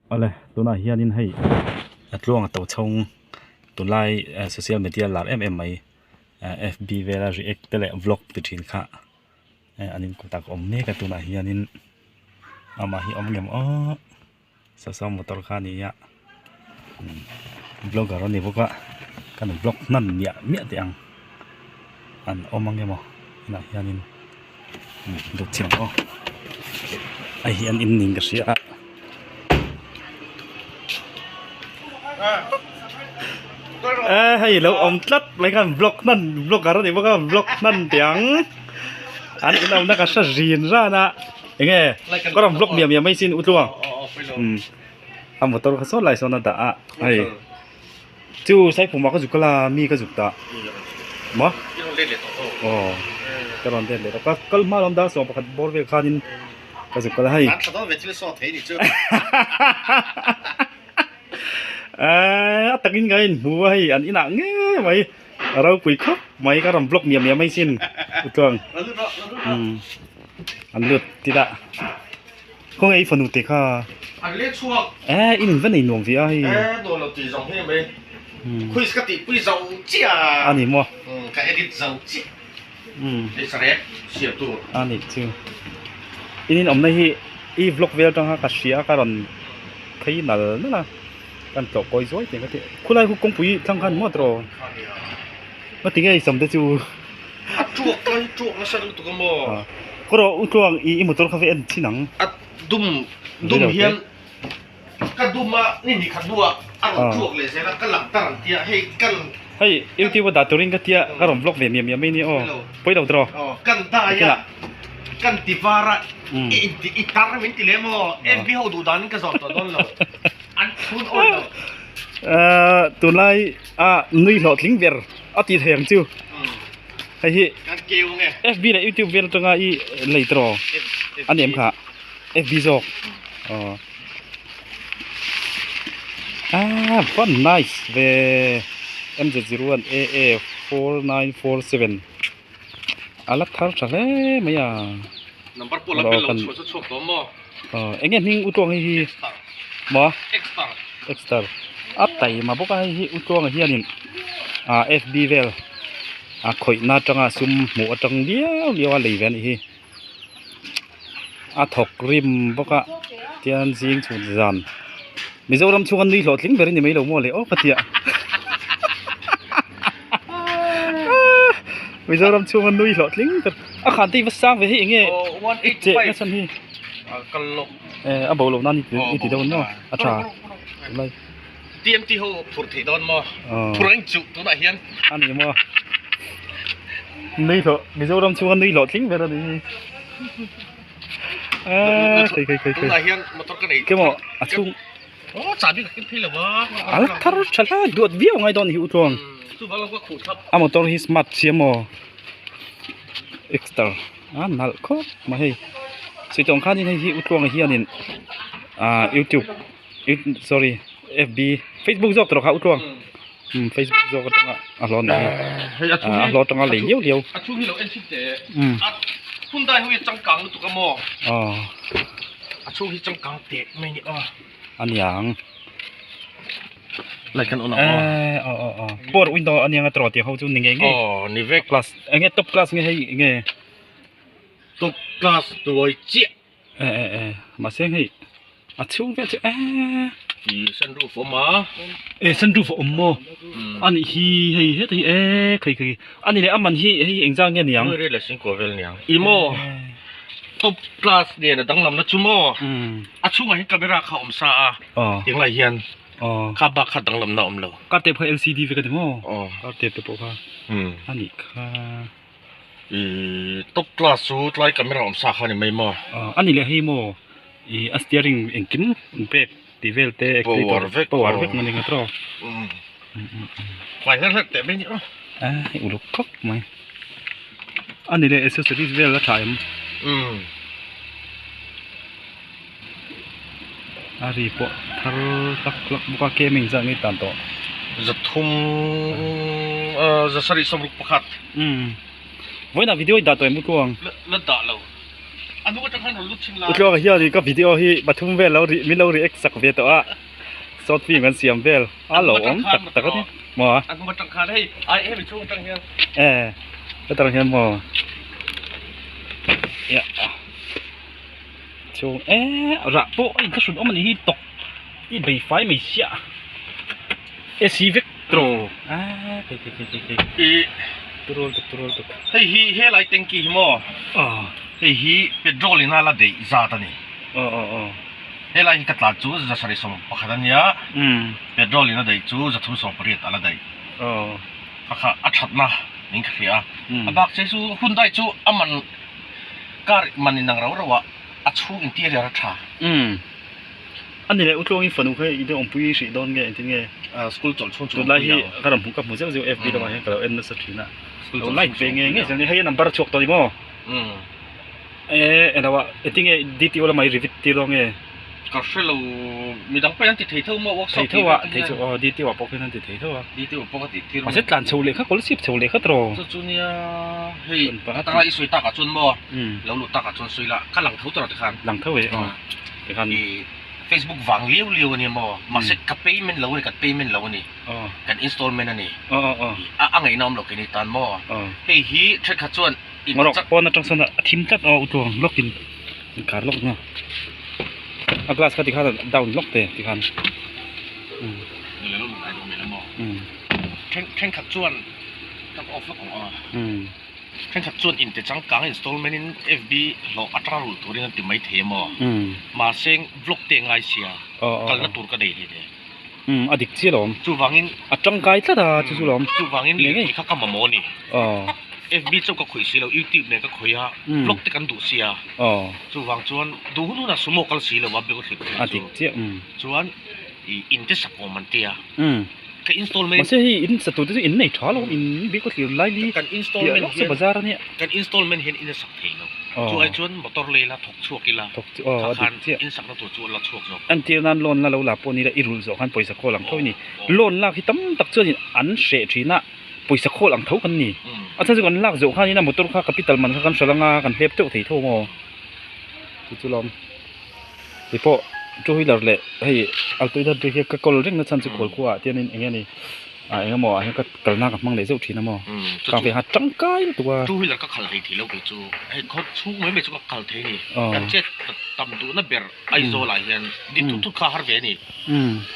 Awle tunah hianin hei a tluang a to chhawng tunlai social media lar em em mai fb vela react te leh vlog ti thin kha an in kawt ah ka awm mek a tunah hianin amah hi a awm ngem aw saw saw motor kha a ni a vlogger a ni bawk a kan vlog hman miah miah teh ang an awm ang emaw tunah hianin dawt chhin ang aw hei hi an in niin ka hria a e hei lo awm tlat mai khan vlog hman vlogger a ni bawk a vlog hman teh ang an inawmna ka hre zin ran a. Enge ka rawn vlog miah miah mai sin utluang umm a motor kha sawn lai sawn a dah a hei chu saiphum ah ka zuk kal a mi ka zuk tah maw aw ka rawn let leh tawh ka kal hma lam dar sawm pakhat bawr vel khanin ka zuk kal a hei a takin ka inhmu a hei an inah ngei mai a ropui khawp mai ka rawn vlog miah miah mai sin utluang umm. An lut ti dah. Khawnge i fanu te kha? An let chhuak. Eh in in va nei nuam ve a hei. Eh nuam lo tih zawng hi mai. Quiz ka tih pui zo chiah. A ni maw? Ka edit zo chiah. Hei sarep siam tur. A nih chu. In in awmna hi i vlog vel atanga ka hria ka rawn phei nal nal a. Kan tlawh kawi zuai tih ka ti. Khulai khu kawngpui thlang khan maw tawh? Nga tinge i sam te chu? A tuak ka hi tuak nasa lutuk a maw? Ka rawh u tluang i i motor kha ve en thin ang. A dum dum hian ka dum a ni ni khat hnuah a rawn tuak leh zel a ka lang tar ang tia hei kan Hei youtube a dah turin ka tia ka rawn vlog ve miah miah mai nia aw pawi lo tawh aw kan dai a kan ti var a i inti i tar min ti lem aw FB ho duh danin ka zawm tawh dawn lo an chhun awi lo. Tunlai a nui hlawhtling ber a ti thei ang chu hei hi FB leh YouTube vel atanga i lei tawh a ni em kha FB zawk aw ah van nice ve MZ01 AA 4947 a la thar tha hle mai a number pawh la bel lo chhuah chu chhuak tawh maw aw eng nge hming utluang hei hi maw exter a taima bawk a hei hi utluanga hianin ah fb vel a khawihna atanga sum hmuh atang liau liau a lei ve a nih hi a thawk rim bawk a tian zing chhun zan Mizoram chhunga nui hlawhtling ber a ni mai lo maw le aw ka tia Mizoram chhunga nui hlawhtling ber a khan te hi va sang ve hei enge cheh na chhan hi a bo loh nan i ti dawn maw a tha tunlai TMT ho phur thei dawn maw phur ang chuh tunah hian a ni maw nui hlawh Mizoram chhunga nui hlawhtling ber a ni hi. Tunah hian motor ka nei Ke maw a chhung Aw chahbi ka ken phei lo a A la thar tha hle duat viau ngai dawn hi u tluang Chuvang lo ka khuh thlap A motor hi smart si a maw Exter a nalh khawp mai hei Suitawng khanin hei hi u tluanga hianin ah youtube sorry fb facebook zawk tawh kha u tluang umm facebook zawk atanga a hlawh a nih hi a hlawh atanga lei liau liau a chhung hi lo en chhin teh a Hyundai ho hi a changkang lutuk a maw aw a chhung hi changkang teh mai ni aw a niang light kan on ang aw eh aw aw aw power window a niang a tawh tih ho chu ni ngei ngei aw ni vek class enge top class nge hei enge top class tuai chiah. Eh eh eh mahse hei a chhung vel chu eh Ih sunroof a awm a eh sunroof a awm maw a nih hi hei heta hi eh khawi khawi a ni leh a man hi hei engzah nge niang Nuai rel leh singkua vel niang ih maw top class nen a danglam na chu maw a chhungah hian camera kha a awm sa a tinglai hian kha bak kha danglam na a awm lo car te pawh kha LCD vek a ni maw car te te pawh kha a nih kha. Ih top class chu tlai camera awm sa kha a ni mai maw? A ni leh hei maw ih a steering engkim brake tih vel te power vek power vek mai a ni ngawt rawh fai hler hler teh mai a ni aw a hei uluk khawp mai a ni leh accessories vel a tha em a ri pawh thar hlak hlak bawk a km engzah nge tan tawh zathum zasarih sawmruk pakhat umm vawiinah video i dah tawh em u tluang la dah lo Utluanga hian ka video hi pathum vel lo min lo react sak ve tawh a short film kan siam vel a lo awm tak tak a ni maw a e hetah hian maw chhung e rah pawh a inthlahrun awm a nih hi tawk i bei fai mai siah AC vek tawh a thei thei thei thei i turawl tuk turawl tuk hei hi helai tanky hi maw hei hi petrol in a la deih zat a ni aw aw aw helai hi ka tlan chu za sarih sawm pakhat a nia petrol in a deih chu za thum sawm pariat a la deih aw a kha a thatna niin ka hria a a bak che chu Hyundai chu a man car man inang rau rauh a a chhung interior a tha. A ni leh Utluangin fanu kha i awmpui hrih dawn nge engtin nge? School chawlh chhung chu Tunlai hi ka rawn hmu ka hmu zeuh zeuh FB lamah hian ka lo en nasa thin a. Lo like ve nge nge zel ni hei a number a chhuak tawh ni maw? E eng ah engtin nge DTO lamah i revit tir dawn nge? Ka hre lo midang pawhin an ti thei tho maw workshop tih vel te hian. Thei tho a DTO ah pawh khian an ti thei tho a. DTO pawh ka tih tir mahse tlan chho leh kha kawlsip chho leh kha tawh. Chu chu nia hei atanga i sawi takah chuan maw lo luh takah chuan sawi la ka lang tho tawh tikhan. Lang tho e aw tikhan. I Facebook vang liau liau ania maw mahse ka payment lo ani kan payment lo ani kan installment ani a a ngaihna awm lo keini tan maw hei hi thenkhat chuan in Ngawrh pawn atang sawn a thim tlat aw utluang lawk in inkar lawk na a glass kha tikhan a down lawk te tikhan Thenkhat chuan kan off lawk ang aw. Thenkhat chuan inte changkang installment in FB hlawh atanga rulh turin an ti mai thei a maw? Mahse vlog te ngai sia kalna tur ka nei hle hle. A dik chiah lawm. Chuvangin a tangkai tlat a chu chu lawm. Chuvangin lirthei kha ka mamawh a ni. FB chauh ka khawih si lo YouTube nen ka khawih a vlog te kan duh sia. Chuvang chuan duh hun hunah sumo kal si lo a beng thlip thei chu. A dik chiah. Chuan in te sakawm an tia. Ka installment Mahse hei in sa tur te chu in nei tha lo in bik a thlir lai li kan installment hian bazar ania kan installment hian in a sak thei lo chu ai chuan motor lei la thawk chhuak ila thawk chu aw a dik chiah in sakna tur chu a la chhuak zawk entir nan loan la lo la pawh ni ila i rulh zawh khan pawisa khawl ang tho a ni loan lak hi tam tak chuan in an hreh thin a pawisa khawl ang tho kan ni a chhan chu kan lak zawh khan in a motor kha capital man kha kan hralh anga kan hlep teuh thei tho maw chu chu lawm. Ti pawh two wheeler leh hei alto hi hi ka kawl reng na chhan chu khawl khuaah te hianin eng nge ni ah eng emaw ah hian ka kalna ka hmang leh zeuh thin a maw ka ve ngha tangkai lutuk a. Two wheeler ka khal thei thei lo kei chu hei khaw chhung mai mai chu ka khal thei a ni kan chet tam duhna ber Aizawl ah hian din thut thut kha a har ve a ni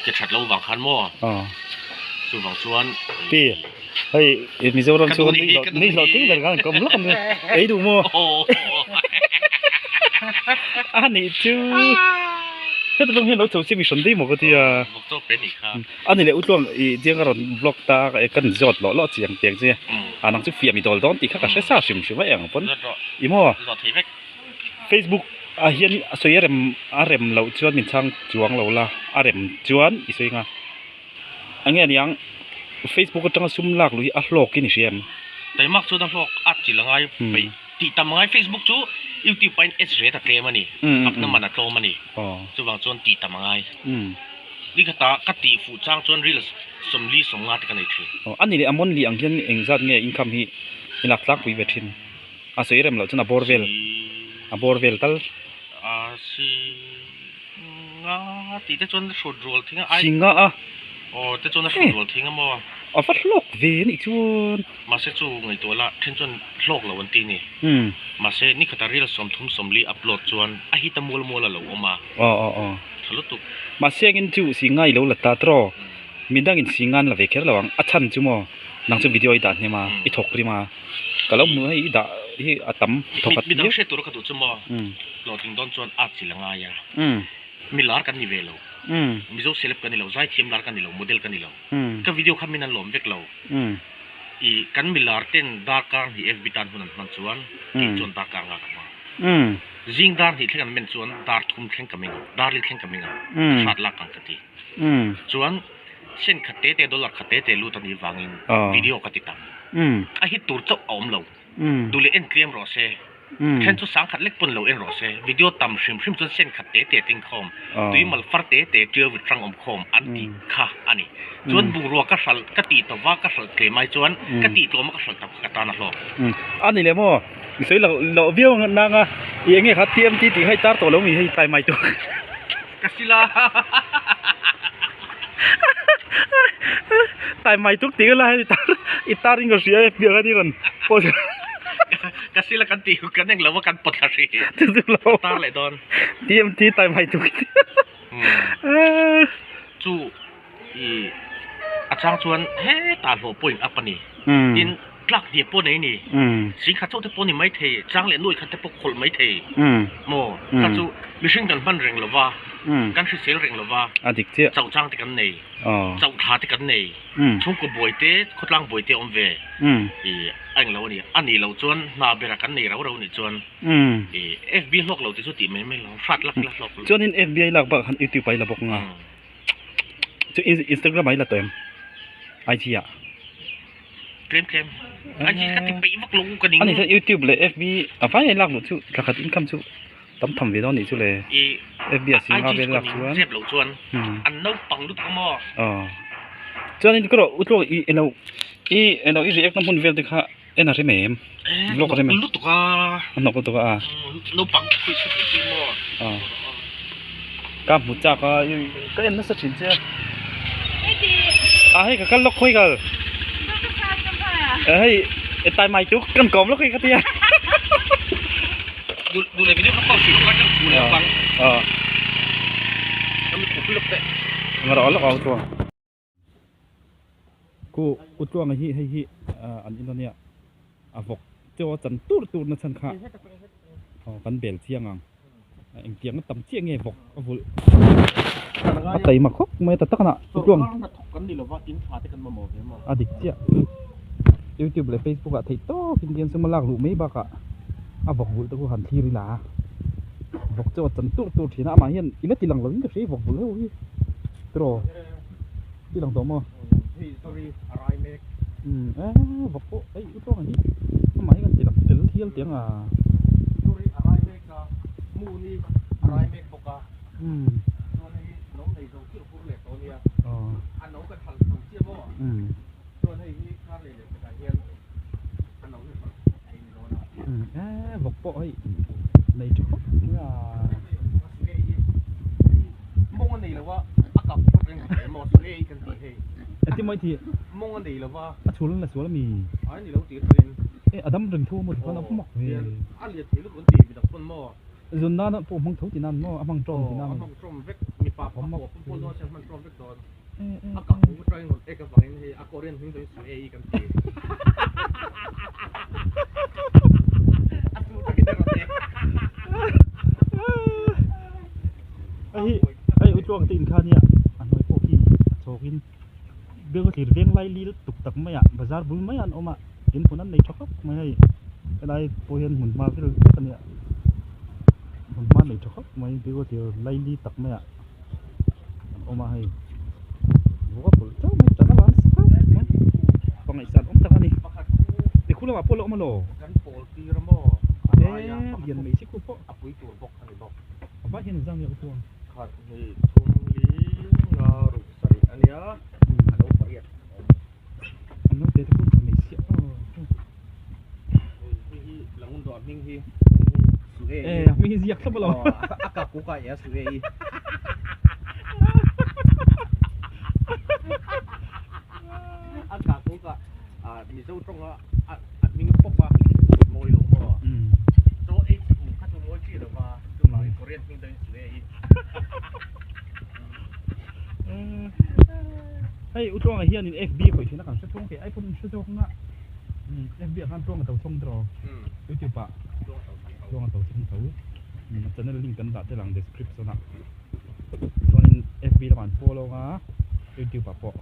ke that lo vang khan maw chuvang chuan Pi hei Mizoram chu ni hlawh tling ber khan kawm lawk a nia ei duh maw a nih chu heta tang hian lo chho se mi hrawn daih maw ka tia a ni leh utluang i chiang ka rawn vlog ta ka ni zawt lawh lawh chiang tiang che a nang chu fiah mi dawl dawn tih kha ka hre sa hrim hrim a eng pawn i maw Facebook ah hian a sawi a rem a rem loh chuan min chhang chuang lo la a rem chuan i sawi nga. Eng nge niang Facebook atanga sum lak luh hi a hlawk in i hria em? Taimak chuan a hlawk a chi la ngai peih tih tam ngai Facebook chu YouTube aiin ads rate a tlem a ni, fakna man a tlawm a ni. Chuvang chuan tih tam a ngai. Ni khata ka tih fuh chang chuan reels 40 50 te ka nei thin. A ni leh a monthly ang hian engzat nge income hi i lak tlangpui ve thin? A sawi rem loh chuan a bawr vel a bawr vel tal. A si. Nga tih te chuan hrut rual thing a ai. Singa a. Aw te chuan a hrut rual thing a maw. A va hlawk ve a nih chuan. Mahse chu ngaihtuah la then chuan hlawk lo an ti a ni. Mahse ni khata reel 30 40 upload chuan a hit a mual mual a lo awm a. Aw aw aw. Tha lutuk. Mahse engin chu singa i lo la ta tawh. Midang in singa an la ve kher lo ang. A chhan chu maw nang chu video i dah hnem a i thawk rim a. Ka lo hmu hei i dah hi a tam thawk at Midang hriat tur a ka duh chu maw hlawhtling dawn chuan art chi la ngai a. Mi lar kan ni ve lo. Mizo celeb kan ni lo, zaithiam lar kan ni lo, model kan ni lo. Ka video kha min an lawm vek lo. I kan mi lar ten darkar hnih FB tan hun an hman chuan kei chuan darkar nga ka hmang. Zing dar hnih thleng an men chuan dar thum thleng ka meng ang, dar li thleng ka meng ang, ka hrat lak ang ka ti. Chuan cent khat te te dollar khat te te lut a nih vangin video ka ti tam. A hit tur chauh a awm lo. Duh leh en tlem rawh se. Then chu 10,000 lek pawn lo en rawh se. Video tam hrim hrim chuan sen khat te te ting khawm, tui mal far te te ṭiau vit hrang awm khawm an tih kha a ni. Chuan bungrua ka hralh ka tih tawva ka hralh tlem ai chuan ka tih tlawma ka hralh tam kha ka tan a hlawk. A ni leh maw? I sawi loh loh viau nang a, i enge kha TMT tih kha i tar tawh lo mi hei tai mai tur. Ka sila. Tai mai tuk tih la hei tar i tar in ka hria e piang a ni rawn post. Ka sila kan tih kan eng lo a kan pawt thla hrih. Chu chu lo. Tar leh dawn. TMT tai mai tuk. Chu i a chang chuan hetah hlawh pawh in up a ni. Tin tlak hniah pawh nei a ni. 10,000 chauh te pawh ni mai thei, chang leh nuai khat te pawh khawlh mai thei maw? Kha chu mihring kan hman reng lova, kan hrisel reng lova, chauh chang te kan nei, chauh thla te kan nei, chhungkaw buai te, khawtlang buai te a awm ve i a englo a ni. A nih loh chuan hna bera kan nei rau rau nih chuan i FB hlawk lo tih chu tih mai mai lo, hrat lak ila hlawk lo. Chuanin FB a i lak bakah khan YouTube a i la bawk nga. Chu Instagram ah i la tawh em? IG ah. Tlem tlem. IG ka ti peih vak lo ka ning. Ani chuan YouTube leh FB a vai a lak luh chu thla khat income chu tam tham ve dawn nih chu le. FB ah sing a vel lak chuan. IG zep loh chuan an naupang lutuk a maw? Aw. Chuanin ka rawh utluak i elo i elo i react na hmun vel te kha en a rem em? Vlog a rem em? Lutuk a. A hnawk lutuk a. Naupang khuih chhut leh tih maw? Aw. Ka hmu chak a, ka en nasa thin che a. A hei ka kal lawk khawi kal. Hei tai mai tuk kan kawm lawk hei ka tia. Du le video ka pause lawk a kan thu leh bang. Aw. Kan khup lawk teh. Ngara lawk au chuang. Ku Utluanga hi hei hi an in ania a vawk chaw a chan tur tur na chhan kha aw kan bel chiang ang engtiang a tam chiah nge vawk a vulh a taima khawp mai ta tak a Utluang a dik chiah youtube leh facebook ah theih tawk in tiang sum a lak luh mai bakah a vawk vulh te khu han thlir ila vawk chaw a chan tur tur thin a amah hian i la ti lang lo in ka hria vawk vulh ho hi tiraw. Ti lang tawh maw? Hei sorry a rai mek. Umm eh vawk pawh hei u tawng hi amah hi kan ti lang tel hial tiang a. Sorry a rai mek a hmun hi a rai mek bawk a. Umm. Chuan hei no nei zo chiah hur leh tawh ania. Aw. A no kan hal zo chiah maw? Umm. Chuan hei hi kar leh leh takah hian a no hi hal thei ni dawn a. Umm eh vawk pawh hei nei tha khawp mai a. Mawng a nei lo a, a kap phawt reng thei emaw saw ei kan tih hei. Engtin maw i tih? Mawng a nei lo va. A chhul la sual ami? Ai ni lo tih atangin. E a dam reng tho maw tikhan a hmak ve. A lian thei lutuk an ti midang pawn maw? Zun nana pawh hmang tho ti nan maw? A hmang tawm ti nan. Aw a hmang tawm vek mipa pakhat pawh a pawn dawn sia a hman tawm vek dawn. A kap hmung atangin rawn ek avangin hei a Korean hming chuan saw ei kan ti. A chu takin a rawn ek. Hei hi hei utluang te inkha nia a hnuai pawh khi a chhawkin biak a thlir veng lai lil tuk tak mai ah bazar bul mai ah an awm a in hmun an nei tha khawp mai hei helai pawh hian hmun hma vel vek a nia hmun hma nei tha khawp mai biak a thlir lai li tak mai ah an awm a hei vawk a pawlh teuh mai tan a lan sak a pangaihsan awm tak a ni ti khu lamah pawh a la awm alaw e lian mai si khu pawh. A vai hian zang nia chuan. Khat hnih thum li nga ruk sarih a nia a lo pariat awm. An lo te te pawh tha mai siah aw. Hei hei hi langun dawh a hming hi su e. E a hming hi ziak thlap alo. A ka ku ka e a su e i. A ka ku ka a Mizo tawnga a hming pawp a mawi lo maw. Chaw ei chi kum kha chu mawi chi lo va chuvangin Korean hming deuhin su e hi. Hei u Tluanga hianin FB khawih thin a kan hre thung kei ai pawn in hre zawk nga FB ah khan Tluanga to thawng tawh YouTube ah Tluanga to thawng tho a channel link kan dah tel ang description ah chuanin FB lamah an follow anga YouTube ah pawh.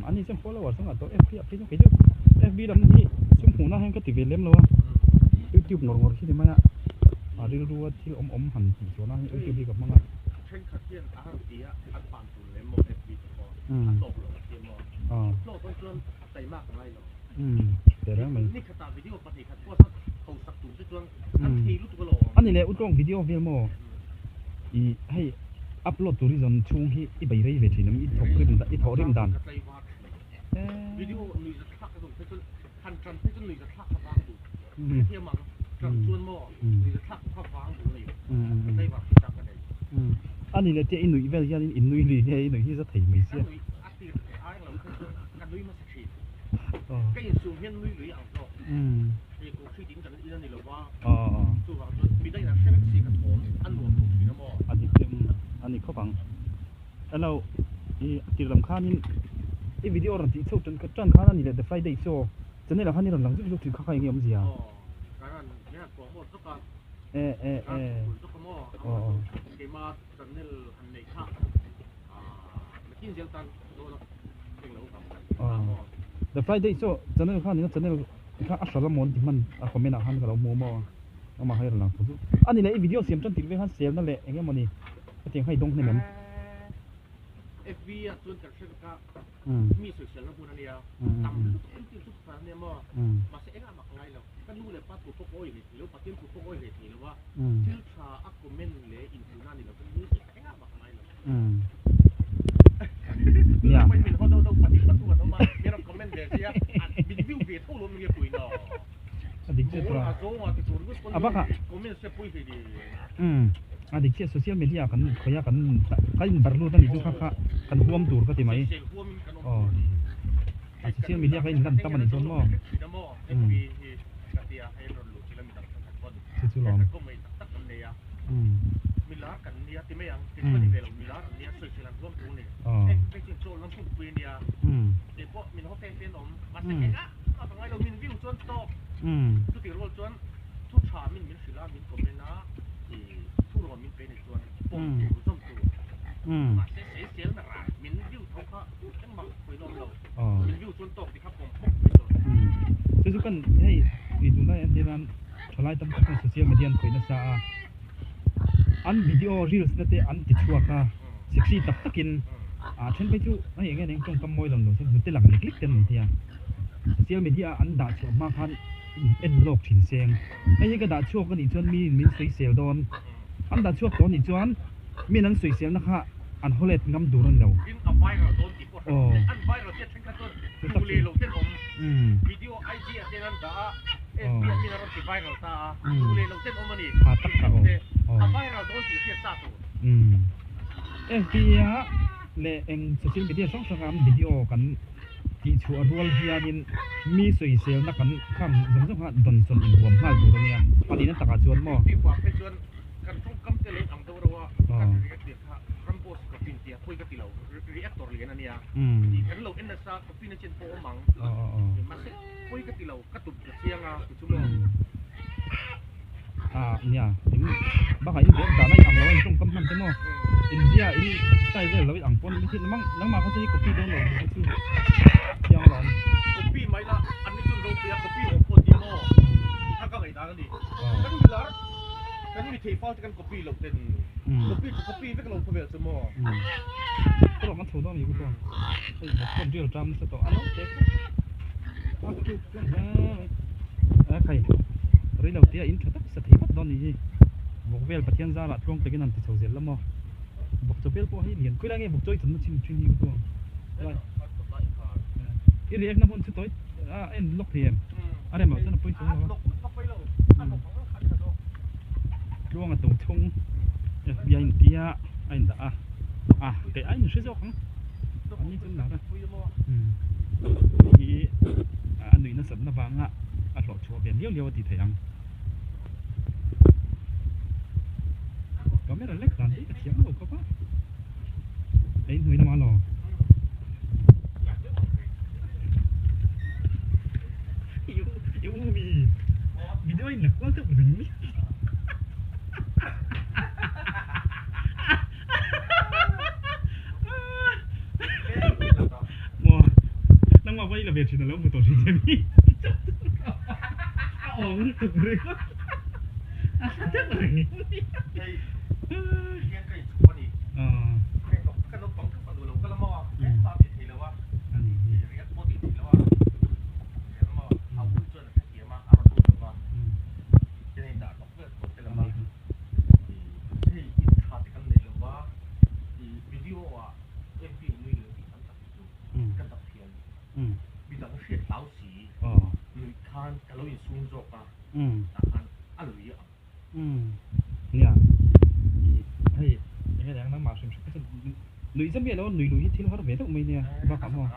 Ani chuan follower chu ngah tawh FB ah phei chuan kei chu FB lam hi sum hmuh na hian ka ti ve lem lo a YouTube ngawr ngawr khi ni mai a a rilru a thil awm awm han tih chuan a YouTube hi ka hmang a. Thenkhat hian a han ti a an pan tur lem maw FB te pawh a hlawk lo a ti maw a hlawk dawn chuan a taima ka ngai lo Umm teh reng mai. Ni khatah video 2 khat post a tho Ani leh utawng video vel maw i hei upload tur hi zawn chhung hi i bei rei ve thin em i thawk rim i thawh rim dan. Ani leh tia i nuih vel hianin i nui lui nge i nuih hi za thei mai sia. A dik chiah a ni khawp ang. Hello i tir lam khanin i video rawn tih chhoh tan tan khan a ni leh the Friday chu channel ah khan i rawn lang zuk zuk thin kha kha eng nge awmzia? E e e aw aw. The Friday chu channel khan ina channel kha a hral a mawn ti hman a comment ah khan ka lo hmu maw amah kha i rawn lang thung chu a ni leh i video siam tan tirh vel khan selna leh eng emawni hetiang kha i dawng hnem em? FB ah chuan kan hre vek a mi sawiselna hmun a nia tam lutuk em tih chu far a nia maw mahse engah mah ka ngai lo ka nu leh pa thu pawh ka awih hlei thei lo Pathian thu pawh ka awih hlei thei lo a thil tha a comment leh inhmuhna a ni lo chuan mi sawi engah mah ka ngai lo. A dik chiah tura a bakah a dik chiah social media kan khawih a kan kan in barh lut a nih chu kha kha kan huam tur ka ti mai aw a social media kha in lan tam a nih chuan maw chu chu lawm. Chu chu kan hei tih tunlai ah hian thalai tam tak hian social media an khawih nasa a an video reels na te an ti chhuak a sexy tak tak in ah then phei chu hei eng nge eng tawngkam mawi lo lo chuan hnute lang lek lek te an awm thei a social media ah an dah chhuah hma khan in en lawk thin seng hei hi ka dah chhuak anih chuan mi in min sawisel dawn an dah chhuak tawh anih chuan mi in an sawisel na kha an haw let ngam tur a ni lo aw chu tak chu aw tha tak kha aw aw FB ah leh eng social media hrang hrang ah an video kan tih chhuah rual hianin mi sawiselna kan kham zawng zawng kha dawnsawn inhuam nghal tur a nia a nihna takah chuan maw. Ah nia in bakah in bawk dan a in ang lo a in tawngkam hman te maw in zia in style vel lo in ang pawn mi thil mang nangmah kha chu i copy dawn lo tih kha chu chiang lo copy mai la an ni chuan ropui a copy awm pawh tia maw tih kha ka ngaihdan a ni kan mi lar kan mi thei fal te kan copy lo ten copy chu copy vek lo khawvel chu maw ka rawh kan chho dawn a ni ku chuan hei bawk chuan real ṭam nasa tawh a lo te a cute chuan hle mai. A khai rei lo tia in tha tak sa thei vat dawn nih hi vawk vel Pathian zarah tluang takin an ti chho zel la maw vawk chaw vel pawh hi lian khawi lai nge vawk chaw i channa chin thin hi ka chuang i react na hmun chu tawi a en lawk thei em a rem loh chuan a pawi chuang lo a tluang a to chhung FBI in tia a in dah a a kei a in hre zawk ang an ni chuan lar a hi a nuih nasat na vanga a hlawh chhuah ve liau liau a tih theih ang. Camera lek dan hi ka thiam lo khawp a. A inhnuai lamah alaw. I u mi video a inla kual deuh reng mai. Maw nangmah pawh i la ve thin a lo hmu tawh thin che mi a awm lutuk ringawt a hla deuh reng khan ka lo insum zawk a, tah khan a lui ang. Nia, hei enge leh ang nangmah hrim hrim kha chu nuih zam miah lo a, nui luh hi thil har ve deuh mai nia bakah maw.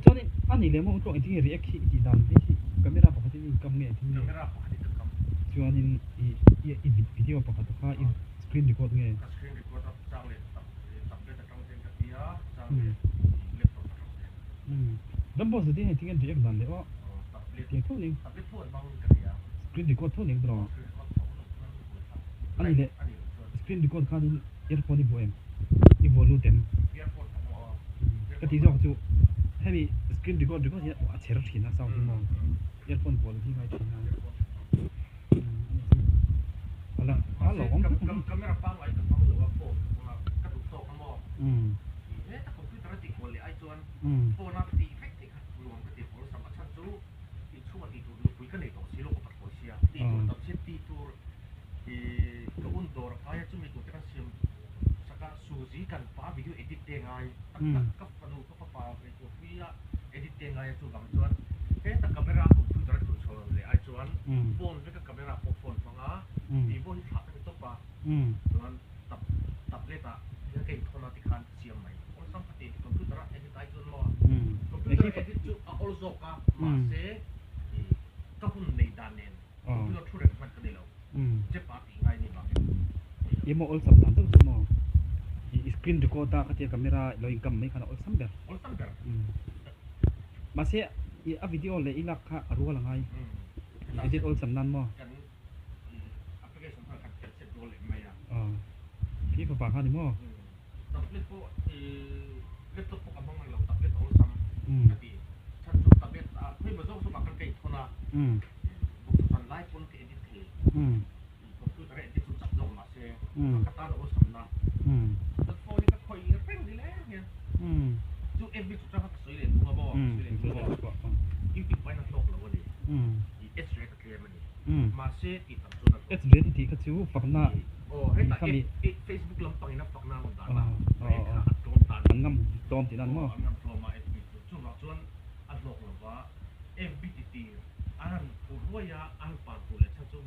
Chuanin a ni leh maw tluang engtin nge react hi i tih dan hei hi camera pakhat in i inkam nge engtin nge? Camera pakhat in ka kam. Chuanin i i video pakhat kha i screen record nge? Ka screen record a chang leh tablet atang ten ka ti a, chang leh laptop atang ten. Ramboss zet hi engtin nge react dan leh aw? Tiang tho ning. Tablet tho an hmang ka nia. Screen record tho ning tawh. Screen record tho lo chuan buai thlak. A ni leh screen record khanin earphone i vuah em? I vuah lut em? Earphone ka hmuh a. Ka tih zawk chu hemi screen record ringawt hian a chher thin a sound hi maw? Earphone vuah loh hi ngai thin a. Ala a lo awm khawp mai. Camera pangngai ka hmang lo a phone ka hmang a ka duh tawk a maw? Heta computer a tih kual leh ai chuan phone a tih vek theih kha nuam ka ti awlsam a chhan chu inchhunga tih tur nupui ka nei tawh si lo ka pathlawi sia tih tur tam sia tih tur ih ka un dawr a kai a chumi tur te kan siam sak a Suzy kan pa video edit te ngai tak tak ka fanu ka fapa ngaihtuah pui a edit te ngai a chuvang chuan heta camera computer a chhun chho leh ai chuan phone veka camera pawh phone hmang a vivo hi thlah ka ni tawp a chuan tab tablet ah hian ka inthawn a tikhan ka siam mai awlsam ka ti computer a edit ai chuan maw computer edit chu a awl zawk a mahse ih ka hun nei dan nen computer thu reng hman ka ni lo jep a tih ngai ni vangin Emaw awlsam dan deuh chu maw ih screen record a ka tia camera lo inkam mai khan a awlsam ber awlsam ber mahse ih a video leh i lak kha a rual a ngai edit awlsam nan maw. Application khan kan phelh set dawn leh mai a. Aw. Khi fapa kha ni maw? Tablet pawh i laptop pawh ka hmang mai lo tablet awlsam ka ti. Chhan chu tablet a khawi maw zawk zawk ah khan ka inthawn a. Buk chu chuan lai pawn ka edit thei. Computer a edit chu chak zawk mahse ka tan a awlsam na. Chuan phone hi ka khawih reng ni leng hian. Chu FB chu chang kha ka sawi leh duh a maw? Sawi leh duh a maw? YouTube pahin a hlawk lo a ni. I ads rate a tlem a ni. Mahse tih tam chuan a hlawk. Ads rate tih kha chu fakna tih kha mi. Facebook lampangin a fakna a rawn dan a, rate kha a tlawm ta a ni. An ngam tlawm tih nan maw? An ngam tlawm a FB chu. Chuvang chuan a hlawk lo va, FB ti tir a han phur ruai a, a han pan tur leh chhan chu.